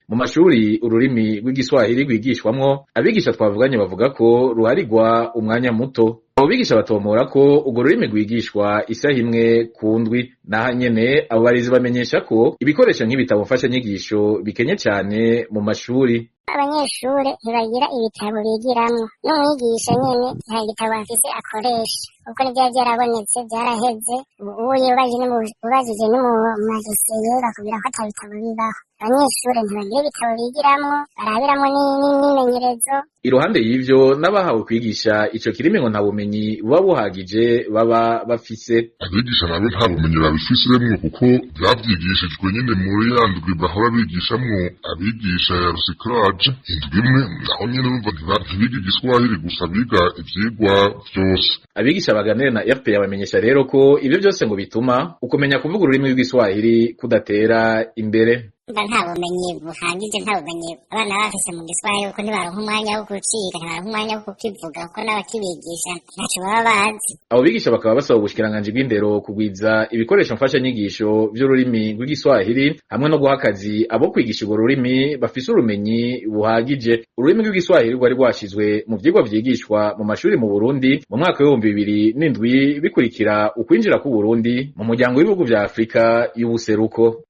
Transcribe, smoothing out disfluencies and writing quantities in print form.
Mu mashuri ururimi rw'igiswahili rwigishwamwo, abigisha twavuganye bavuga ko ruharigwa umwanya muto. Abo bigisha batomora ko urwo rurimi rwigishwa isaha imwe ku ndwi. Naha nyene abo barezi bamenyesha ko ibikoresho nk'ibitabo mfashanyigisho bikenye cane mu mashuri. Abanyeshure ntibagira ibitabo bigiramwo, n'umwigisha nyene nta gitabo afise akoresha, kuko n'ivyari vyarabonetse vyaraheze. Ubuye ubajije no mu magiseye bakubwira ko ata bitabo bibaho. Abanyeshure ntibagira ibitabo bigiramwo, barabiramwo n'imyimenyerezo. Iruhande y'ivyo, n'abahawe kwigisha ico kirimi ngo nta bumenyi buba buhagije baba bafise. Abigisha nabo nta bumenyi babifisemwo, kuko bavyigishijwe nyene muri ya ndwi bahora bigishamwo abigisha ya recyclage, indwi imwe. Naho nyene urumva ntibiga igiswahili gusa, biga ivyigwa vyose. Abigisha baganira na RPA bamenyesha rero ko ivyo vyose ngo bituma ukumenya kuvuga ururimi rw'igiswahili kudatera imbere. Mba nta bumenyi buhagije, nta bumenyi abana bafise mu giswahili, kuko ntibaronka umwanya wo kuciga, ntibaronka umwanya wo kukivuga, kuko n'abakibigisha ntaco baba bazi. Abo bigisha bakaba basaba ubushikiranganji bw'indero kugwiza ibikoresho mfashanyigisho vy'ururimi rw'igiswahili hamwe no guha akazi abo kwigisha urwo rurimi bafise ubumenyi buhagije. Ururimi rw'igiswahili rwari rwashizwe mu vyigwa vyigishwa mu mashuri mu Burundi mu mwaka w'2007, bikurikira ukwinjira kw'Uburundi mu muryango w'ibihugu vya Afrika y'ubuseruko.